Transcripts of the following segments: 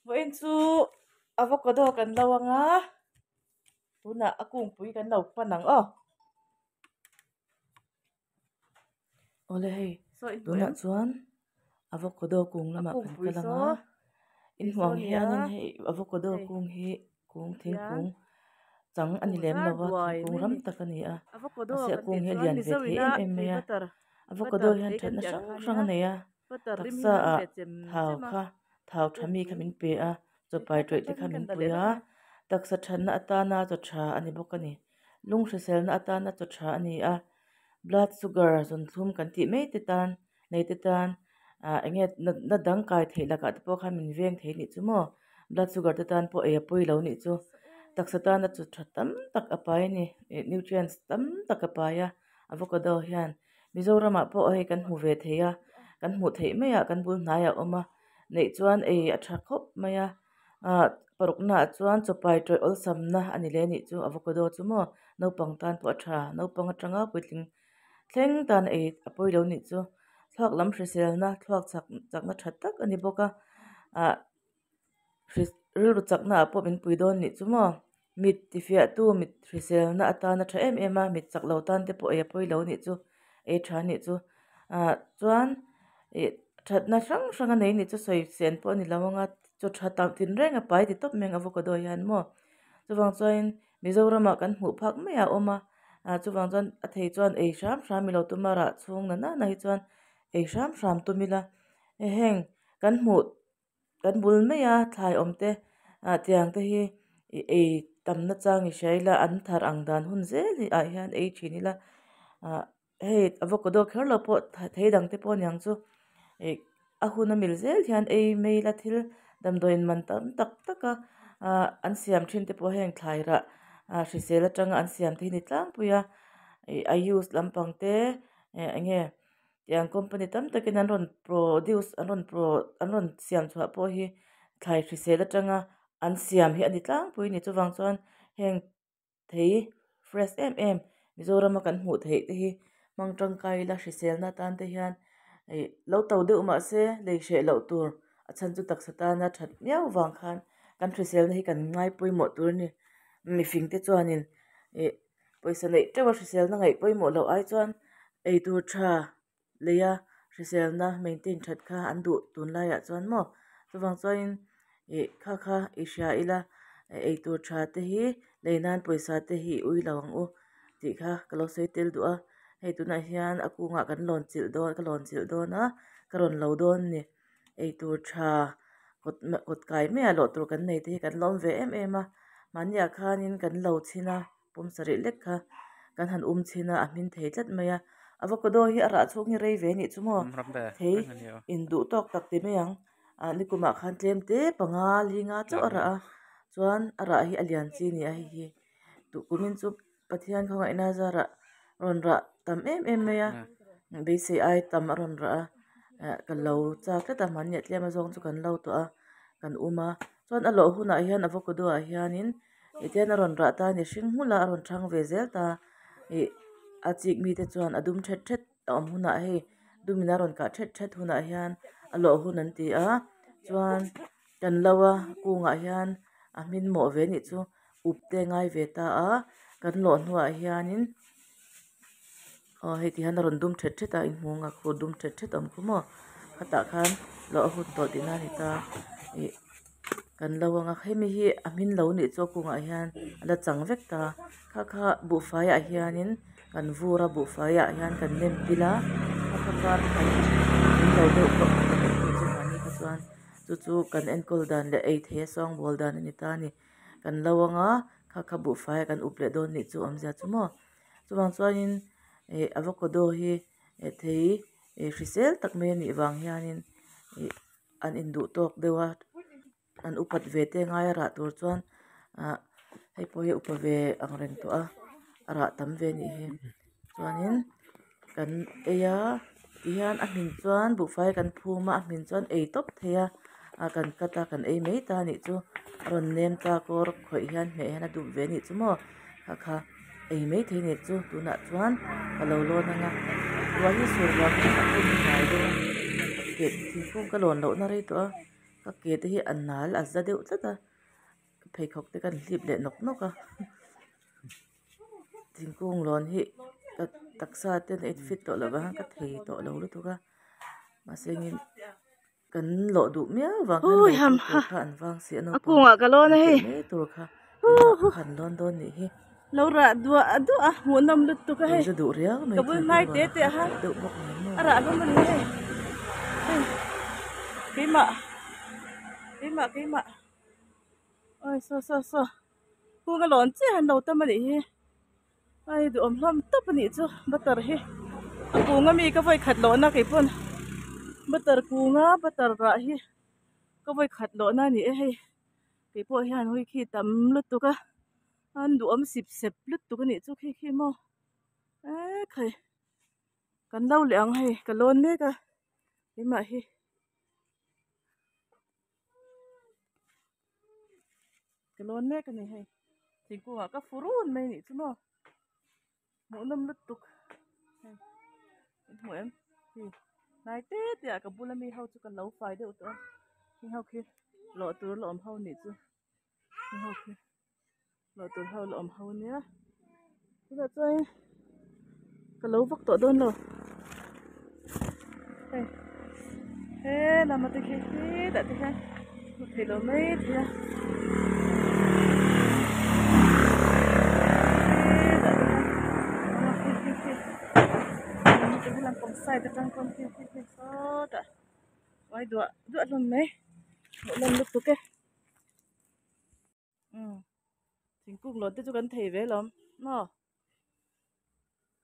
Vawiin chu avocado kan lo ang a, tunah a kungpui kan lo pan ang aw. Awle hei tunah chuan avocado kung lamah kan kal ang a, in hmuh ang hianin hei avocado kung hi kung thingkung chang a ni lem lo a thingkung ram tak a ni a mahse a kung hi a lian ve thei em em mai a avocado hian thatna hrang hrang a nei a taksa ah thau kha thau tha mi kha min pe a chaw pai tawih te kha min pui a taksa thatna atana chaw tha a ni bawk a ni lung hriselna atana chaw tha a ni a blood sugar zawnthlum kan tih mai te tan nei te tan ah eng nge natna dang kai theih lakah te pawh khan min veng thei anih chu maw blood sugar te tan pawh ei a pawi lo anih chu taksa tana chaw tha tam tak a pai a ni ih nutrients tam tak a pai a avocado hian Mizoramah pawh hei kan hmu ve thei a kan hmuh theih mai ah kan bul hnaiah a awm a neih chuan ei a tha khawp mai a ah paruk naah chuan chaw pai tawih awlsam na a ni leh anih chu avocado chu maw naupang tan pawh a tha naupang atanga puitling thleng tan ei a pawi lo anih chu thluak lam hriselna thluak chak chakna tha tak a ni bawk a ah rilru chakna ah pawh min pui dawn anih chu maw mit tifiah tu mit hriselna atana tha em em a mit chak lo tan te pawh ei a pawi lo anih chu ei tha anih chu ah chuan ih thatna hrang hrang a nei anih chu sawi sen pawh a ni lo ang a chaw tha tam tin reng a pai ti tawp mai ang avocado hian maw chuvang chuanin Mizoramah kan hmuh phak mai ah a awm a ah chuvang chuan a thei chuan ei hram hram ilo tum a rah chhung na nana hi chuan ei hram hram tum ila heng kan hmuh. Kan bul mai a thlai awm te ah tiang te hi ih ei tam na chang i hria ila an thar ang dan hun zel hi ah hian ei thin ila ah hei avocado kher lo pawh thei dang te pawh aniang chu ih a hun a mil zel hian ei mai ila thil damdawi in man tam tak tak a ah an siam thin te pawh heng thlai rah ah hrisel atanga an siam te hi ni tlangpui a ih a use lampang te eh eng nge. Tiang company tam takin an rawn produce an rawn pro an rawn siam chhuah pawh hi thlai hrisel atanga an siam hi a ni tlangpui a ni chuvang chuan heng thei fresh em em Mizoram a kan hmuh theih te hi hmang tangkai ila hriselna atan te hian ih lo to deuh mah se lei hreh loh tur a chhan chu taksa tana that miau vang khan kan hriselna hi kan ngai pawimawh tur a ni mifing te chuanin ih. Pawisa neih teuh a hriselna ngaih pawimawh loh ai chuan eitur tha leia hriselna maintain that kha an duh tunlaiah chuan maw chuvang chuanin ih kha kha i hria ila eitur tha te hi lei nan pawisa te hi i ui lo ang u tih kha ka lo sawi tel duh a hei tunah hian a kungah kan lawn chilh dawn ka lawn chilh dawn a ka rawn lo dawn a ni eitur tha kawt kawt kai maiah lawh tur kan nei te hi kan lawm ve em em a mahniah khanin kan lo chhin a. Pawm sarih lek kha kan han um chhin a a hmin thei tlat mai a avocado hi a rah chhung hi rei ve anih chu maw thei induh tawk tak ti mai ang ah nikumah khan tlem te panga linga chauh a rah a chuan a rah hi a lian chi a ni a hei hi duh kumin chu Pathian khawngaihna zarah rawn rah tam em em mai a beisei ai tam a rawn rah a ah ka lo chak tlat a mahni ah tlem a zawng chu kan lo tawh a kan um a chuan a lawh hunah hian avocado ah hianin. Tihian a rawn rah ta a ni hring hmul a a rawn thang ve zel ta ih a chik mite chuan a dum thet thet a awm hunah hei dumin a rawn kah thet thet hunah hian a lawh hun an ti a chuan kan lo a kungah hian a hmin mawh ve anih chu up te a ngai ve ta a kan lawh hnuah hianin aw hei ti hian a rawn dum thet thet a inhmung a khur dum thet thet a awm khu maw khatah khan lawh a hun tawh tihna a ni ta ih. Kan lo ang a hemi hi a hmin lo nih chu a kungah hian a la chang vek ta kha kha buhfai ah hianin kan vur a buhfai ah hian kan nem pil a kha kha kar khat hmin lo deuh pawh kan ei thei chu mahni kha chuan chu chu kan enkawl dan leh ei theih a sawngbawl dan a ni ta a ni kan lo ang a kha kha buhfai ah kan up leh dawn nih chu awmzia chu maw chuvang chuanin ih avocado hi thei ih hrisel tak mai a nih vang hianin ih. An induh tawk deuh a an upat ve te ngai a rah tur chuan ah hei pawh hi a upa ve ang reng tawh a a rah tam ve anih hi chuanin kan ei a tihian a hmin chuan buhfai kan phum a a hmin chuan ei tawp thei a ah kan cut a kan ei mai ta anih chu a rawn nem ta kawr khawih hian hmeh hian a dup ve anih chu maw kha kha ei mai thei anih chu tunah chuan ka lo lawn ang a ruah hi sur vang hian a hun ngai deuh a thingkung ka lawn lohna rei tawh a. Ka ke te hi a nal a za deuh tlat a ka pheikhawk te kan hlip leh nawk nawk a thingkung lawn hi ka taksa te a in fit tawh loh ang ka thei tawh lo lutuk a mahse engin kan lawh duh miau vang khan Ui ham lo ha tur kha an vang si a a naupang kungah ka lawn a an hei tih mai tur kha keimah ka han lawn dawn nih hi. Lo rah duah duah a hmuhnawm lutuk a hei Eiza duh riau mai ka bul thingkung hnai lawn te a te khat a tawh deuh bawk nen maw a rah hlawm a ni hei hei keimah keimah keimah awi saw saw saw kung a lawn chiah an lo tam a nih hi ai duhawm hlawm tawp a nih chu butter hi a kung ami ka vawi khat lawhna keipawn butter kunga butter rah hi ka vawi khat lawhna a ni e hei. Kei pawh hian hawi khi tam lutuk a an duhawm sip sep lutuk a nih chu khi khi maw eee khai kan lo leh ang hei ka lawn mek a keimah hi ka lawn mek a ni hei thingkung ah ka fu run mai a nih chu maw hmuhnawm lutuk hei in hmu em hei hnai te te ah ka bula mi ho chu ka lo fai deuh tawh a heng ho khi lawh tur la awm ho nih chu heng ho khi lawh tur ho la awm ho nia tunah chuan ka lo vak tawh dawn lo hei he lama te khi hetah te hian hmuh theih loh mai thei a hetah te hian khi khi khi khi lampang side atang pawn khi khi khi sawtah uai duah duah hlawm mai hmuhnawm lutuk e umm thingkung lawn te chu kan thei ve alawm maw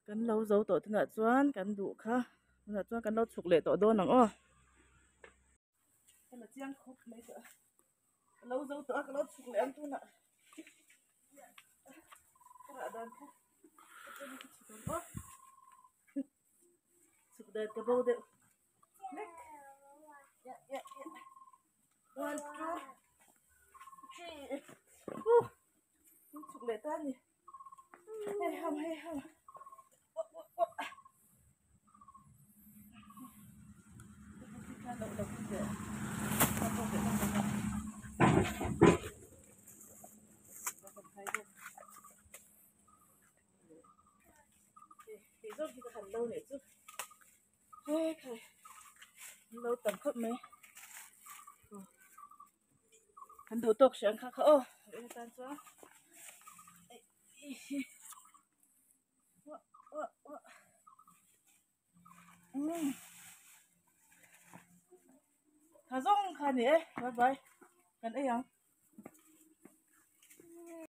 kan lo zo tawh tunah chuan kan duh kha tunah chuan kan lo chhuk leh tawh dawn ang aw. Ka la chiang khawp mai tawh a ka lo zo tawh a ka lo chhuk leh ang tunah ka rah dan kha ka chhuk ang aw chhuk dan ka bo deuh mek ya ya ya one two three uh chhuk leh ta ni hei ham hei ham Kan duh tawk hriang kha kha aw tan chuan Tha zawng kha ni e bye bye kan ei ang.